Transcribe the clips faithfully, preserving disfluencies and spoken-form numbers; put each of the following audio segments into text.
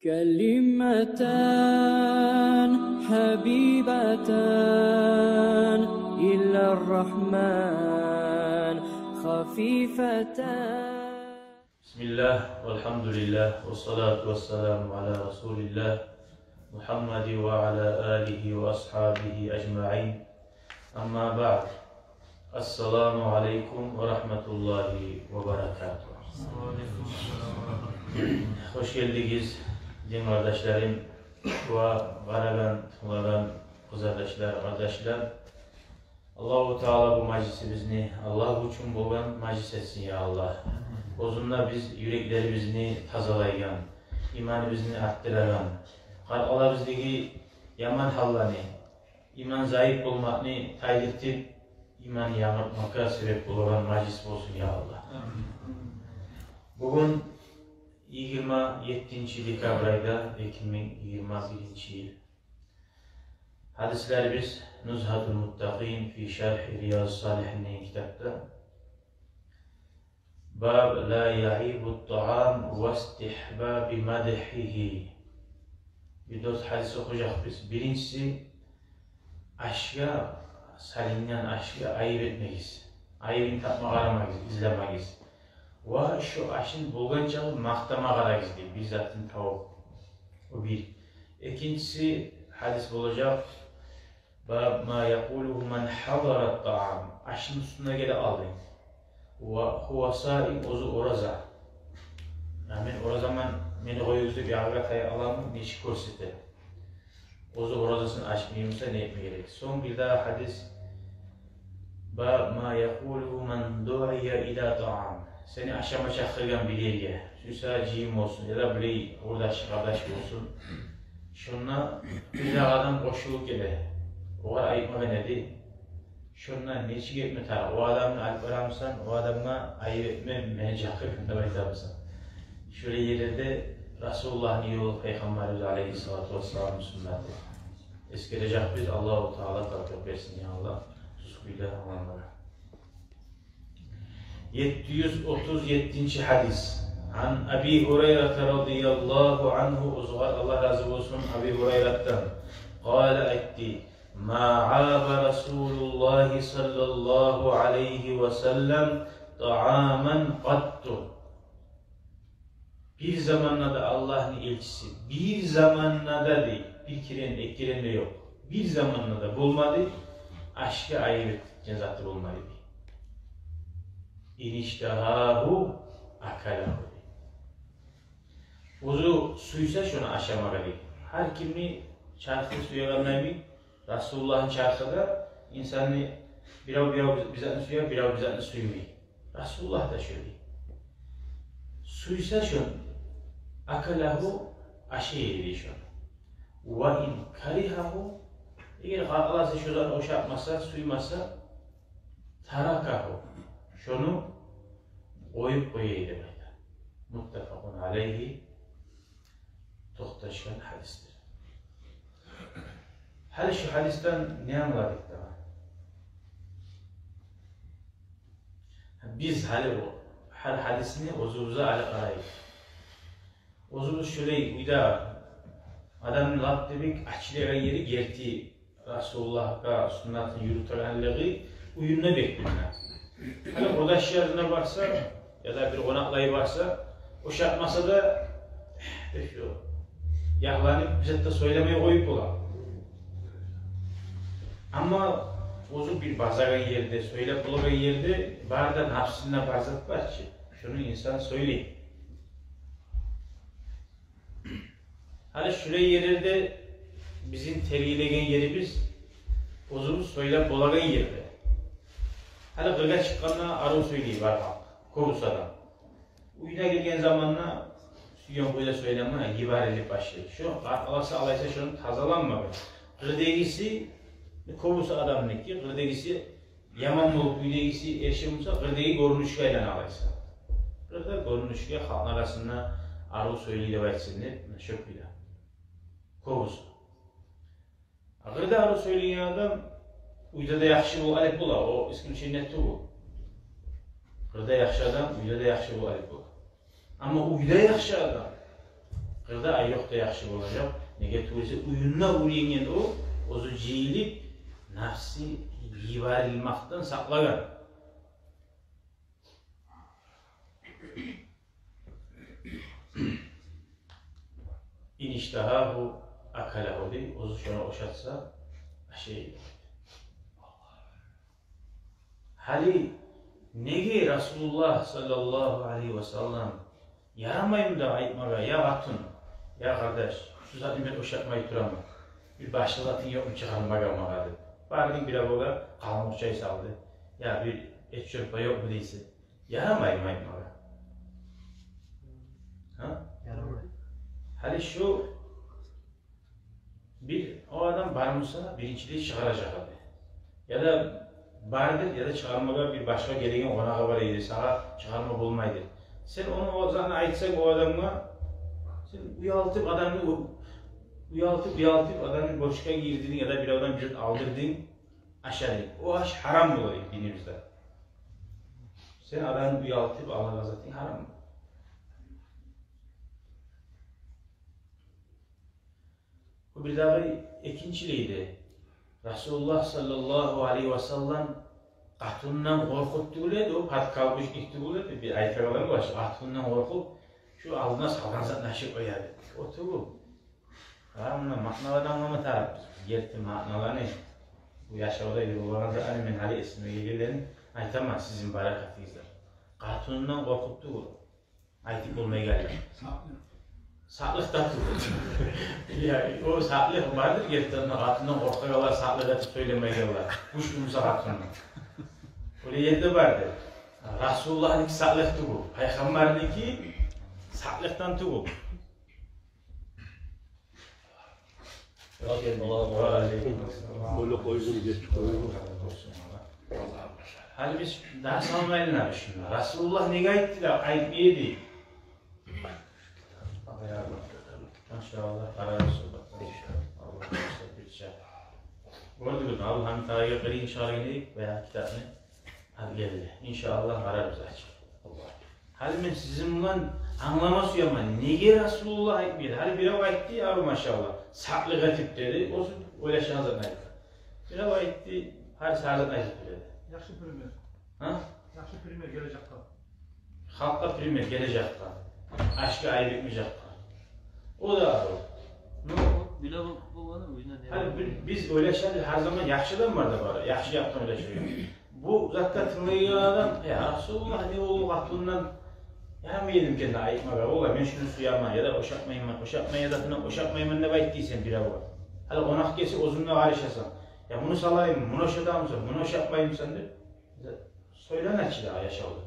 كلمتان حبيبتان إلى الرحمن خفيفتان. بسم الله والحمد لله والصلاة والسلام على رسول الله محمد وعلى آله وأصحابه أجمعين. أما بعد. السلام عليكم ورحمة الله وبركاته. Хош гелдигиз, дин къардашларым ва къарагъан, тынглагъан къызардашлар, къардашлар. Аллагьу Таала бу мажлисибизни Аллагь учун болгъан мажлис этсин, я Аллагь. Оьзюнде биз юреклерибизни тазалайгъан, иманыбызны артдырагъан, къалбыбыздагъы яман гьалланы, иман зайып болмакъны тайдыртып, иман янгыртмакъгъа себеп болагъан мажлис болсун, я Аллагь. Бугюн йигирма еттинчи декабрь айда, эки минг йигирма биринчи йыл. Гьадислерибиз Нузгьатул Муттакъин фи шархи Риязу Салихин деген китапда. Баб ла яъибу ттаъам ва истихбаби мадгьигьи. Бир дёрт гьадис охужакъбыз. Биринчиси, ашгъа салынгъан ашгъа айып этмегиз. Айыбын тапма къарамагъыз, излемегиз. Ва шо ашны болгъанча макътама къарагъыз дей, бир затын табып. О бир. Экинчиси гьадис болажакъ. Баб ма якъулугьу ман хьадара ттаъам. Ашны уьстюне геле алды. Ва гьува саим, оьзю ораза. Я мен оразаман, мени къоюгъуз деп ягъагъа тая аламы, нечик гёрсете. Оьзю оразасын ачмай буса не этме герек? Сонг бирдагъы гьадис. Баб ма якъулугьу ман дуъия ила ттаъам. Сени ашама чакъыргъан бир ерге, сюйсе жыйын болсун, яда булай къурдаш-къардаш болсун. Шонда бирдагъы адам къошулуп геле. Огъар айтмагъан эди. Шонда нечик этме тарыкъ? О адамны алып барамысан, о адамгъа айып этме, мени чакъыргъан деп айтамысан? Шолай ерлерде Расулуллагьны ёлу, Пайхаммарыбыз алайгьиссалату вассаламны суннаты. Эсгережекбиз, Аллагьу Таала тавфикъ берсин, я Аллагь, тюз кюйде англама. Етти юз отуз еттинчи гьадис. Ан Аби Гьурайрата радияллагьу ангьу, оьзюгер Аллагь рази болсун, Аби Гьурайратдан. Къала, айтды: ма аба Расулуллагьи саллаллагьу алайгьи ва саллам ттаъаман къатту. Бир заманда да Аллагьны элчиси, бир заманда да дей, бир керен, эки керен де ёкъ, бир заманда да болмады, ашгъа айып этген заты болмады дей. Ин иштагьагьу акалагьу дей. Оьзю сюйсе шону ашамагъа дей. Гьар кимни чархы сюегендей, Расулуллагьны чархы да, инсанны бирев, бирев бир затны сюе, бирев бир затны сюймей. Расулуллагь да шолай. Сюйсе шону, акалагьу, ашай эди шону. Ва ин каригьагьу, эгер къаркъарасы шо затны ушатмаса, сюймесе, таракагьу, шону къоюп къоя эди деп айта. Муттафакъун алайгьи, токъташгъан гьадисдир. Гьали шу гьадисден не англадыкъ дагъы? Биз гьали о гьар гьадисни оьзюбюзге гьали къарайыкъ. Оьзюбюз шолай уьйде адамны лап да бек ачылайгъан ери герти Расулуллагьгъа суннатын юрютегенлиги уьюнде бек билине. Гьали къурдашларына барса, яда бир къонакълай барса, ушатмаса да, э, шо ягъланып, бир зат да сёйлемей къоюп бола. Амма оьзю бир базагъан ерде, сёйлеп болагъан ерде, бары да напсында бар зат бар чы, шону инсан сёйлей. Гьали шулай ерлерде бизин тергилеген ерибиз, оьзюбюз сёйлеп болагъан ерде. Гьали къыргъа чыкъгъанда арив сёйлей бар халкъ, кёбюсю адам. Уьйге гелген заманда сюйген кюйде сёйлеме, йиберилип башлай. Шо къаркъарасы алайса шону тазаланмагъан. Къырдагъысы, кёбюсю адамныки, къырдагъысы яман болуп, уьйдегиси эрши буса, къырдагъы гёрюнюшге айлана алайса. Къырда гёрюнюшге, халкъны арасында арив сёйлей деп айтсын деп, муна шо кюйде. Кёбюсю. А къырда арив сёйлейген адам уьйде де яхшы болуп алып бола, о исключение тюгюл. Къырда яхшы адам уьйде де яхшы болуп алып бола. Амма уьйде яхшы адам Къырда ай ёкъда яхшы болажакъ. Неге тюгюл эсе уьюнде уьйренген о, оьзю жыйылып, нафси йиберилмекден сакълагъан. Ин иштагьагьу акалагьу дей, оьзю шону ошатса, ашай. Гьали неге Расулуллагь саллаллагьу алайгьи ва саллам ярамаймы да айтмагъа: «Я къатын, я къардаш, шу затны мен ошатмай тураман. Бир башгъа затынг ёкъму чыгъармагъа магъа?» — деп. Бардынг, бирев огъар къалмукъ чай салды. «Я бир эт шорпа ёкъму?» — дейсен. Ярамаймы айтмагъа? Гьа? Ярамай. Гьали шу бир о адам бар буса, биринчилей чыгъаражакъ эди. Яда бардыр, яда чыгъармагъа бир башгъа гелеген къонагъы бар эди, сагъа чыгъарма болмайды. Сен ону, о затны айтсанг о адамгъа, сен уялтып адамны, уялтып, уялтып адамны борчгъа гирдирдинг яда биревден бир зат алдырдынг, ашадынг. О аш гьарам бола динибизде. Сен адамны уялтып алагъан затынг гьарам бола. Бу бир дагъы экинчилейди. Расулуллагь саллаллагьу алайгьи ва саллам къатынындан къоркъуп тюгюл эди, о подкалпучник тюгюл эди. Бир айтагъанлар бар, шу къатынындан къоркъуп, шу алдына салгъан затны ашап къояды. О тюгюл. Гьа, муна маъналаны англама тарыкъбыз. Герти маъналаны, бу яшавда юрюлеген затланы мен гьали эсиме гелгенлерин айтаман, сизин баракатыгъыздан. Къатынындан къоркъуп тюгюл. Айтып болмай гелди. Сакълыкъ да тюгюл. Я, о сакълыкъ бардыр, гертиден де, къатындан къоркъагъанлар сакълыкъ этип сёйлемейгенлер. Гючлю буса къатындан. Олай ерде бардыр. Расулуллагьныки сакълыкъ тюгюл. Пайхаммарныки сакълыкъдан тюгюл. Алейкум ассалам. Гьали биз дарс алмайлы шунда. Расулуллагь неге айтды да айтмай эди? Машаллагь, къарарбыз сухбатдан. Аллагь буюрса, бирче. Гёрдюгюзмю, Абдулгьамит агъайгъа къырыйын чыгъарып гелейик баягъы китапны. Гьали гелди. Иншааллагь, къарарбыз ачыкъ. Гьали мен сизин булан англама сюемен, неге Расулуллагь айтмай эди? Гьали бирев айтды, арив, машаллагь, сакълыкъ этип деди, оьзю ойлашагъан затын айтды. Бирев айтды, гьар сагьат айтып береди. Яхшы пример. Гьа? Яхшы пример гележекге. Халкъгъа пример гележекге. Ашгъа айып этмежекге. О да арив. Ну, биле бол-, болгъаны уьюне не... Гьали бир, биз ойлашабыз, гьар заман яхшы адам бар да бар, яхшы якъдан ойлашайыкъ. Бу затгъа тынглайгъан адам: «Я Расулуллагь, не болду, къатынындан ярамай эдим экен де айтмагъа, валлагь, мен шуну сюемен, яда ошатмайман, ошатмай, затына ошатмайман», — деп айт дейсен биревге. Гьали къонакъ гелсе, оьзюнг де къарашасан. «Я муну салайым, муну ошатамысан, муну ошатмаймысан?» — деп. Сёйлен ачы да яшавда.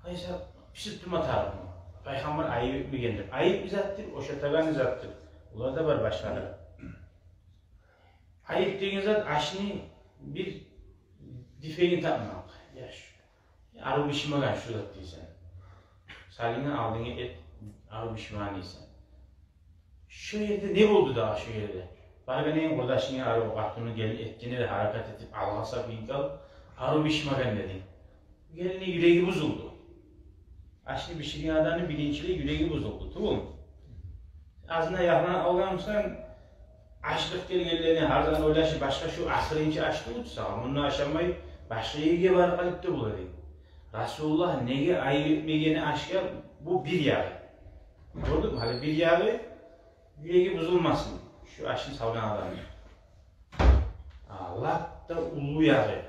Къайсы пишип турма тарыкъмы? Пайхаммар айып этмегендир. Айып не затдыр? Ошатагъан не затдыр? Олар да бар башгъа да. Айып деген зат ашны бир дефегин тапмакъ. Я шу арив бишмеген шу зат дейсен. Салынгъан алдынгъа эт, арив бишмеген дейсен. Шу ерде не болду дагъы шу ерде? Баргъан эдинг къурдашынга, арив къатынны, гелин этгенде де гьаракат этип, алгъасап, инкал, арив бишмеген дединг. Гелинни юреги бузулду. Ашны биширген адамны биринчилей юреги бузулду, тюгюлмю? Азына ягъына алгъан бусанг, ачлыкъ гелгенлени гьар заман ойлашып, башгъа шу ахырынчы аш тюгюл сагъа, мунда ашамай, башгъа ерге барып къалып да бола эдинг. Расулуллагь неге айып этмегени ашгъа, бу бир ягъы. Гёрдюнгмю? Гьали бир ягъы, юреги бузулмасын шу ашны салгъан адамны. А, лап да уллу ягъы,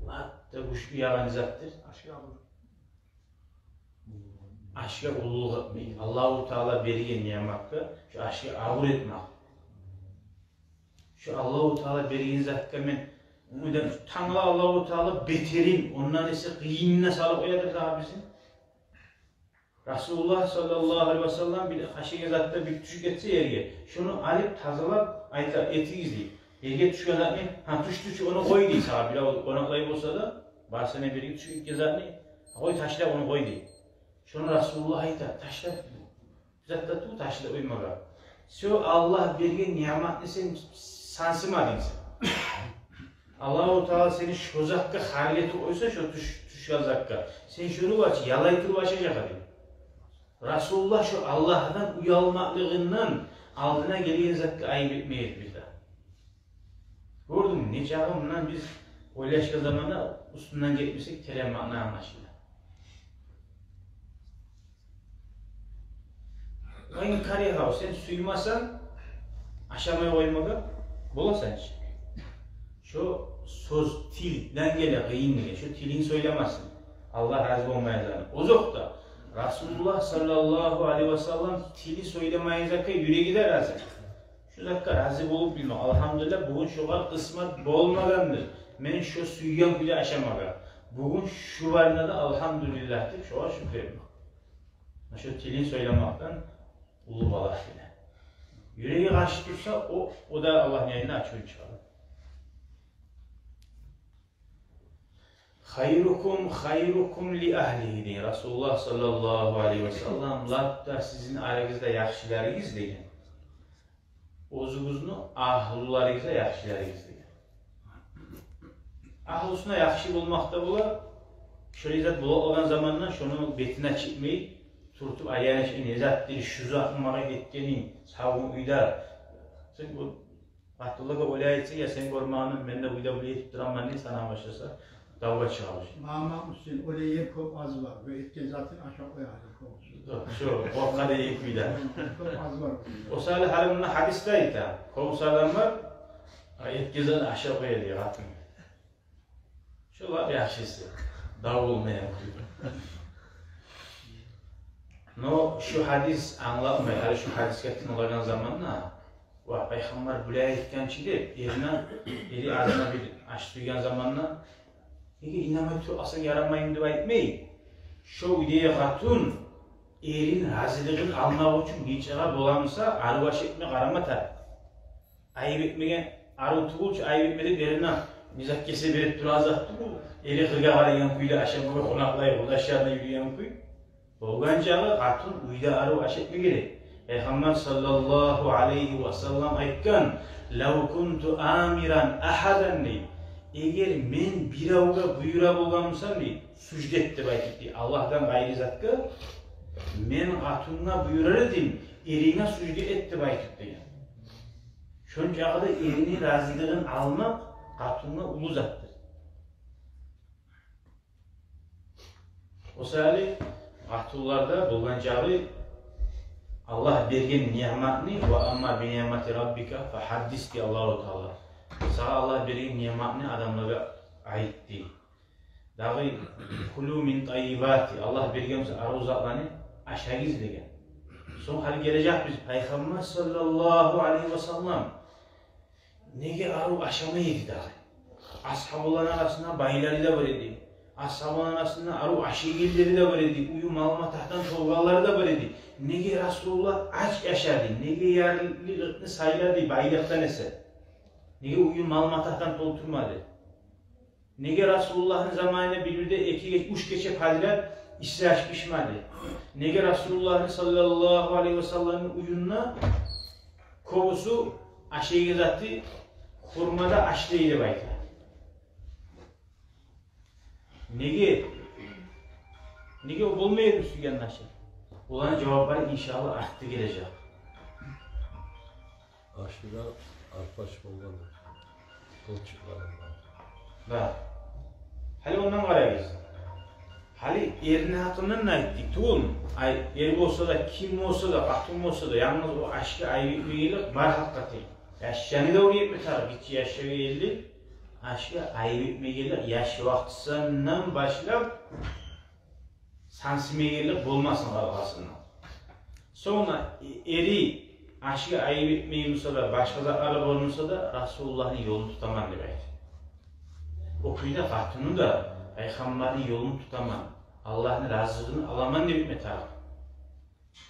лап да гючлю ягъы не затдыр? Ашгъа абур. Ашгъа уллулукъ этмек. Аллагьу Таала берген ниъматгъа, шу ашгъа абур этмек. Шу Аллагьу Таала берген затгъа мен, тангала Аллагьу Таала бетерин, ондан эсе къыйынына салып къоядыр дагъы бизин. Расулуллагь саллаллагьу алайгьи ва саллам бир ашайгъан затда бир тюшюп гетсе ерге, шону алып тазалап айта: «Этигиз», — дей. Ерге тюшген затны, гьа, тюшдю чю, ону къой, дей сагъа. Бирев къонакълай болса да, барса не, бирге тюшюп гетген затны, къой, ташла, ону къой, дей. Шону Расулуллагь айта: «Ташла, бир зат да тюгюл, ташла, къоймагъа. Сен Аллагь берген ниъматны сен сансымадынг сен. Аллагьу Таала сени шо затгъа харж этип къойса, шо тюш-, тюшген затгъа, сен шону бачы ялай туруп ашажакъ эдинг». Расулуллагь шо Аллагьдан уялмакълыгъындан алдына гелген затгъа айып этмей эди бир де. Гёрдюнгмю, нечакъы мундан биз ойлашгъан заманда уьстюнден гетмесек, терен маъна англашыла. Ва ин каригьагьу, сен сюймесенг, ашамай къоймагъа боласан чы. Шо сёз тилден геле къыйын деген, шо тилин сёйлемесин. Аллагь рази болмайгъан затны. Озокъда, Расулуллагь саллаллагьу алайгьи ва саллам тили сёйлемейген затгъа юреги де рази. Шу затгъа рази болуп билмек. Алгьамдулиллагь, бугюн шогъар къысмат болмагъандыр. Мен шо сюйген кюйде ашамагъа. Бугюн шу барына да алгьамдулиллагь деп, шогъар шюкюр этмек. Шо тилин сёйлемекден уллу балагь геле. Юреги къаршы турса, о, о да Аллагьны янына ачувун чыгъара. Хайрукум хайрукум ли агьлигьи, дей Расулуллагь саллаллагьу алайгьи ва саллам, лап да сизин арагъызда яхшыларыгъыз деген, оьзюгюзню агьлуларыгъызда яхшыларыгъыз деген. Агьлусуна яхшы болмакъ да бола, шолай зат бола къалгъан заманда шону бетине чыкъмай, тюртюп айланышын, не затдыр шу зат магъа этгенинг, савгъун уьйде. Сен бу Абдуллагьгъа олай айтса, я сен гёрмегенни, мен де уьйде булай этип тураман деп сана башласа, давгъа чыгъа башлай. Мама, сен олай ер кёп аз бар. Бу этген затын ашап къоя гьали кёп. Шо, къоркъа деген кюйде. Кёп аз бар. О саялы гьали мунда гьадисде айта. Кёп адам бар, а, этген затын ашап къоя дей къатын. Шолар яхшысы. Дав болмайгъан кюйде. Но шу гьадис англатмай, гьали шу гьадисге тынглагъан заманда, ва Пайхаммар булай айтгъан чы деп, эрине, эри арасына бир аш сюйген заманда, неге инамай туруп алсанг ярамаймы деп айтмай. Шо уьйдеги къатын эрини разилигин алмакъ учун нечакъы боламыса, арив аш этме къарама тарыкъ. Айып этмеге, арив тюгюл чю айып этме деп эрине не зат гелсе берип турагъан зат тюгюл. Эри къыргъа къарайгъан кюйде ашамагъа, къонакълай, къурдашларына юрюйген кюй. Болгъан чакъы къатын уьйде арив аш этме герек. Пайхаммар саллаллагьу алайгьи ва саллам айтгъан: «Лав кунту амиран агьадан», — дей. Эгер мен биревге буюра болгъан бусам, дей, сужда эт деп айтып, дей, Аллагьдан къайры затгъа, мен къатынгъа буюрар эдим, эринге сужда эт деп айтып деген. Шончакъы да эрини разилигин алмакъ къатынгъа уллу затдыр. О саялы къатынларда болгъан чакъы Аллагь берген ниъматны, «Ва амма би ниъмати раббика фагьаддис», — дей Аллагьу Таала. Сагъа Аллагь берген ниъматны адамлагъа айт, дей. Дагъы: «Кулу мин таййибати», Аллагь берген буса арив затланы ашагъыз деген. Сонг гьали гележекбиз, Пайхаммар саллаллагьу алайгьи ва саллам неге арив ашамай эди дагъы? Асгьабаланы арасында байлары да бар эди. Асгьабаланы арасында арив ашайгъанлары да бар эди. Уьюн мал-матагьдан толгъанлары да бар эди. Неге Расулуллагь ач яшады? Неге ярлылыкъны сайлады байлыкъдан эсе? Неге уьюн мал-матагьдан толтурмады? Неге Расулуллагьны заманында бир-бирде эки ге-, уьч гече подряд исси аш бишмеди? Неге Расулуллагьны саллаллагьу алайгьи ва салламны уьюнде кёбюсю ашайгъан заты хурма да аш дей деп айта? Неге? Неге о болмай эди сюйген ашы? Оланы жаваплары, иншааллагь, артда гележек. Ашында арпаш болгъан къылчыкълары бар. Да. Гьали ондан къарайбыз. Гьали эрни гьакъындан да айтдыкъ тюгюлмю? Ай, эр болса да, ким болса да, къатын болса да, янгыз о ашгъа айып этмегенлик бар гьакъыкъатда. Яш жаны да уьйретме тарыкъ, гиччи яшгъа гелди. Ашгъа айып этмегенлик яш вакътисиндан башлап сансымайгъанлыкъ болмасын къаркъарасында. Сонг да эри ашгъа айып этмей буса да, башгъа затлары болмаса да, Расулуллагьны ёлун тутаман деп айта. О кюйде къатыны да Пайхаммарны ёлун тутаман, Аллагьны разилигин аламан деп этме тарыкъ.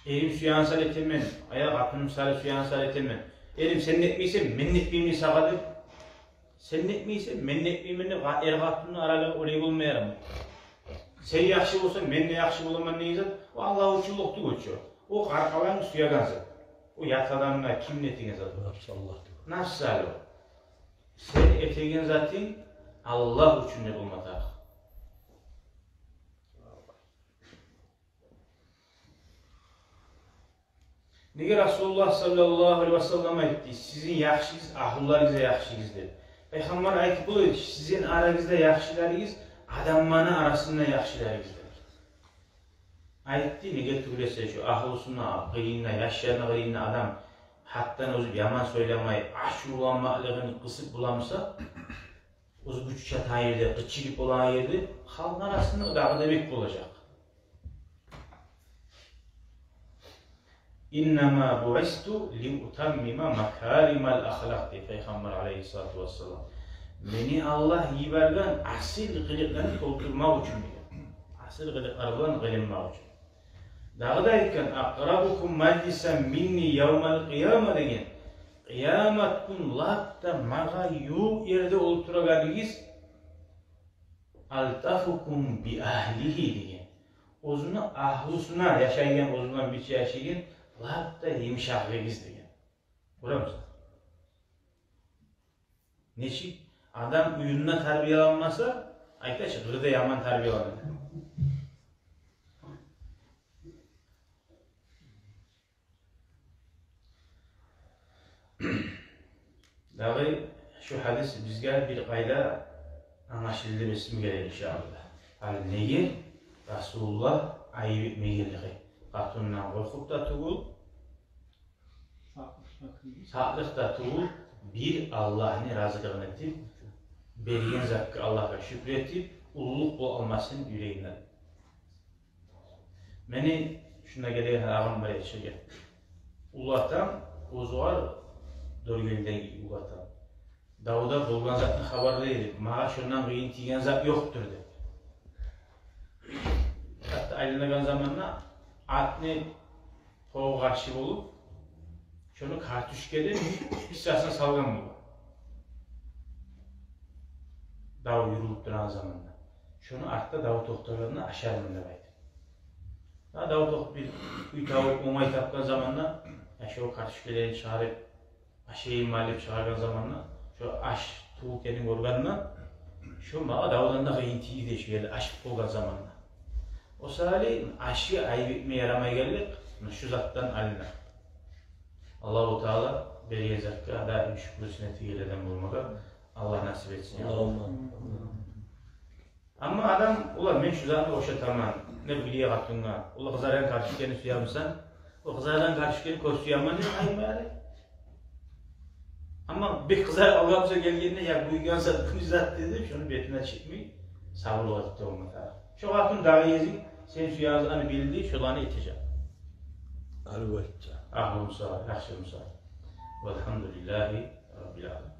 Эрим сюеген саялы этемен, аял къатыным саялы сюеген саялы этемен. Эрим, сен не этмейсен, мен де этмеймен сагъа деп. Сен не этмейсен, мен де этмеймен деп, эр-къатынны аралыгъы олай болмай ярама. Сен яхшы болсанг, мен де яхшы боламан деген зат, о Аллагь учунлукъ тюгюл чю. О къаркъараны сюеген зат. О ят адамны, кимни этеген зат? Напс Аллагь тюгюл. Напс саялы. Сен этеген затынг Аллагь учун деп болма тарыкъ. Неге Расулуллагь саллаллагьу алайгьи ва саллам айтды: «Сизин яхшыгъыз агьлуларыгъызгъа яхшыгъыз», — деп? Пайхаммар айтып бола эди: «Сизин арагъызда яхшыларыгъыз адамланы арасында яхшыларыгъыз», — деп. Айтды, неге тюгюл эсе, шо агьлусуна, къырыйына, яшларына, къырыйына адам гьатдан озуп яман сёйлемей, ачувланмакълыгъын къысып боламыса, оьзю гючю чатагъан ерде, къычырып болагъан ерде, халкъны арасында о дагъы да бек болажакъ. «Иннама буъисту ли утаммима макаримал ахлакъ», — дей Пайхаммар алайгьиссалату вассалам. «Мени Аллагь йиберген асил къылыкъланы толтурмакъ учун», — деген. «Асил къылыкълар булан къылынмакъ учун». Дагъы да айтгъан: «Акърабукум мажлисан минни явмал къияма», — деген. «Къыямат гюн лап да магъа ювукъ ерде олтурагъаныгъыз, алтафукум би агьлигьи», — деген. «Оьзюню агьлусуна, яшайгъан, оьзю булан бирче яшайгъан лап да йымышакъыгъыз», — деген. Гёремисиз? Нечик адам уьюнде тарбияланмаса, айта чы, къырда яман тарбиялана. Дагъы шу гьадис бизге бир къайда англашылды десем геле, иншааллагь. Гьали неге Расулуллагь айып этмегенлиги? Къатынындан къоркъуп да тюгюл, сакълыкъ да тюгюл, бир Аллагьны разилигин этип, берген затгъа Аллагьгъа шюкюр этип, уллулукъ бола алмасын юрегинде. Мени шунда гелеген агъам бар эди шо ерге. Уллу атам, оьзюгер Доргелидеги уллу атам. Давда болгъан затны хабарлай эди. Магъа шондан къыйын тийген зат ёкъдур деп. Гьатта айланагъан заманда атны токъ къаршы болуп, шону картошка деп кисасына салгъан болгъан. Дав юрюлюп турагъан заманда. Шону артда дав токътагъанда ашарман деп айтып. Дав токътап, бир уьй табып, онгай тапгъан заманда, я шо картошкаланы чыгъарып, ашайым деп чыгъаргъан заманда, шо аш тюгюл экенин гёргенде, шо магъа давдан да къыйын тийди, шо ерде ашып къалгъан заманда. О саялы ашгъа айып этме ярамай гелдик, муна шу затдан алына. Аллагьу Таала берген затгъа даим шюкюрсюн этегенлерден болмагъа Аллагь насип этсин, я Аллагь. Амма адам, улан, мен шу затны ошатаман, не билейим, къатынгъа, улан, къызаргъан картошканы сюемисен? О къызаргъан картошканы кёп сюемен деп айтма ярай. Амма бек къызарып алгъан буса, гелгенде, я буйгъан зат, бу зат деп, шону бетине чыкъмай, сабурлукъ этип турма тарыкъ. Шо къатын дагъы гезик сен сюегенни билди, шоланы этежек. Албетте. Агьлу буса, яхшы буса. Валгьамдулиллагьи раббил аламин.